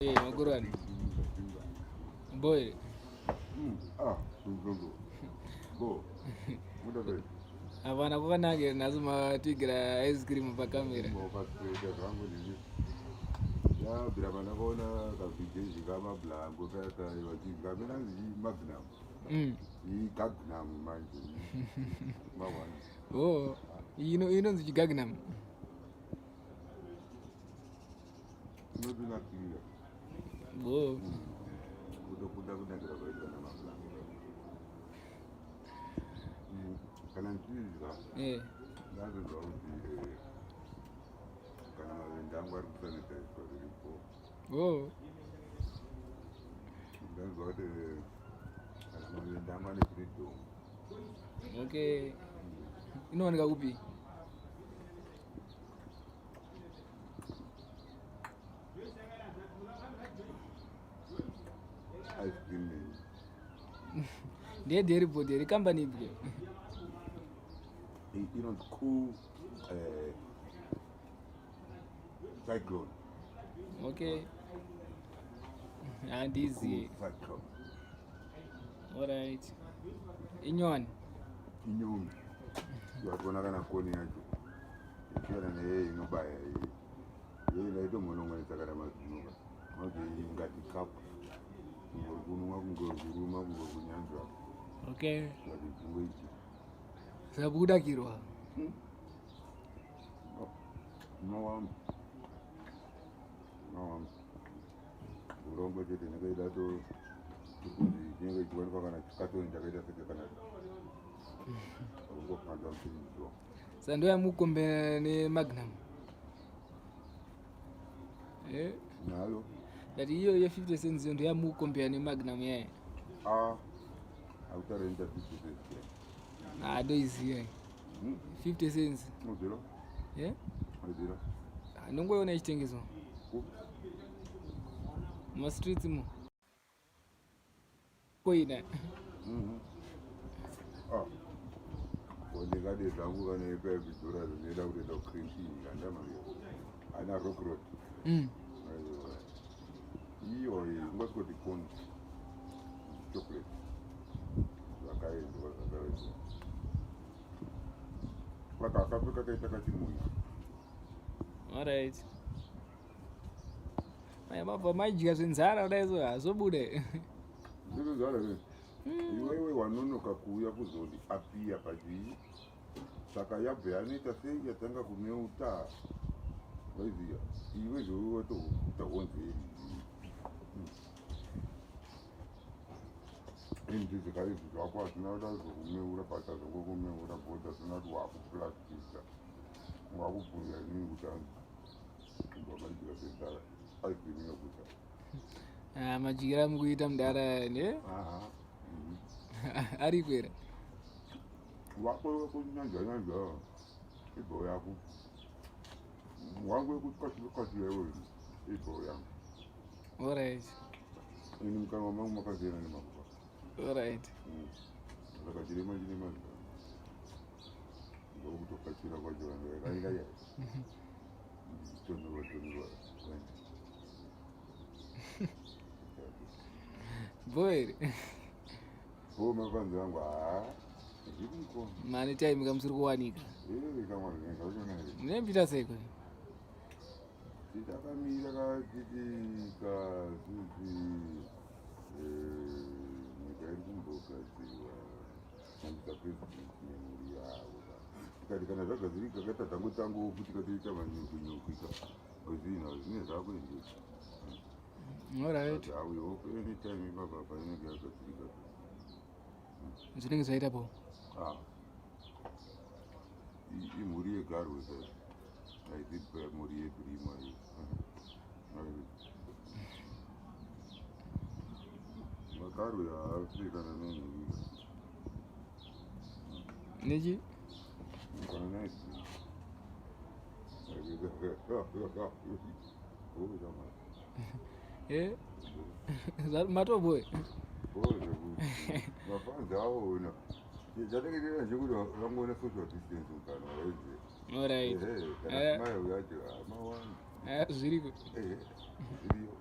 Eh, makurani. Boy. Ah, Bo. Hapana kuvanake nhasi matigira ice cream pakamera. Mokasweda zvangu ndini. Yabvira pandakaona kavhidhiyo kamablango kaya kaya vachidya mina magnum. Igagnum manje. Mawana. Oh, ino inonzi chigagnum. Inotinakira. Bo. Kutokuda kunakira kwaita namablango. Kana ndichidya. Eh. Ndazonzwa kuti kana mavende angu ari kusanitaiswa zviripo. Oh. Ndazonzwa kuti kana mavende angu ane freedom. Okay. Inowanika kupi? Ice cream neni. Ndiye dairy board here company ipi? Inonzi cool cyclone. Okay. Handizi. Cool cyclone. Alright. Inyoni. Inyoni. Watoona kana koni yacho. Ichiyana neye inobaya iyi. Iyo inaitomhononganisa kana mazino. Manje ingati kapu. Kunge uri kunwa kunge uri kuruma kunge uri kunyanzva. Okay. Ngati kungoiti. Saka kudakirwa. Mawamba. Mawamba. Urombo chete ndakaida to kunzi chinenge chichiwanikwa kana chikatoni chakaita seke kana ungopanda muchinzwa. Saka ndo yamukombe nemagnum. Eh? Nalo. Ndati iyo ye 50 cents iyo ndo yamukombea nemagnum yaye. Ah. Akutarenta 50 cents. Ah, ndoiziva. 50 cents. Unozvira? Eh? Unozvira? Ah, ndongoiona ichitengeswa. Mumastreets mo. Koina. Ah. Ndingade zvangu kana ipa bidhura zvinoida kutoenda kucream inn handamariyo. Ana rock road. Aiwa. Iyo ungasvikoti cone chocolate. Zvakaendwa zvakaendwa. Saka akafe kakaita kachimunya. Alright. Mai mabva maidya zvenzara kudai so hazobude. Zvenzara zve. Iwewe wanonoka kuuya kuzoti apiya pachii. Saka yabva yanoita sei yatanga kumeuta. Waiziya. Iwe zvewe watohonzeri. Indizikaizvi zvako hazvina kuda kuzokumeura but hazvongokumeura bhodha zvina kuti wakuplastisa. Wakubvunza inini kuti hanzi wakaidya senzara. Ice cream inoguta. Ah, madyira amukuita mudhara ne? Aha. Ariko here? Wako wekunyanja nyanja ibho yako. Wangu wekutkasira iwe ibho yangu. Alright. Ini mukanwa mangu makaziyana nemakuva. Alright. Saka chirema chine mazita. Ndokutokachira kwacho vanhu vakaika. Tonyorwa tonyorwa. Bho here? Bho mapanzi angu haa. Zviriko. Mane time kamusiri kuwanika. Eh kamwana kachiona here. Munombita seiko? Titakamira katiti kazizi nyika iri kumbogadzirwa shandisa president nemhuri yavo. Tikati kana zvagadzirika kaita tangotangowo futi katoita manyukunyuku ika zvine zvakuendesa. Alright. We hope anytime ipapa painenge yagadzirika. Zvinenge zvaita po. Ah. Imhuri yegarwe sir. Haisi mhuri yebhirima iyo. Magarwe haasi kana nenhirika. Nechi? Kana naice. Eh? Matoboy. Mafanzi aona. Chateketera chekuti vangoona social distance mukana waiziva. Alright. Kana smile yacho mawanda. Zviriko. Zviriyo.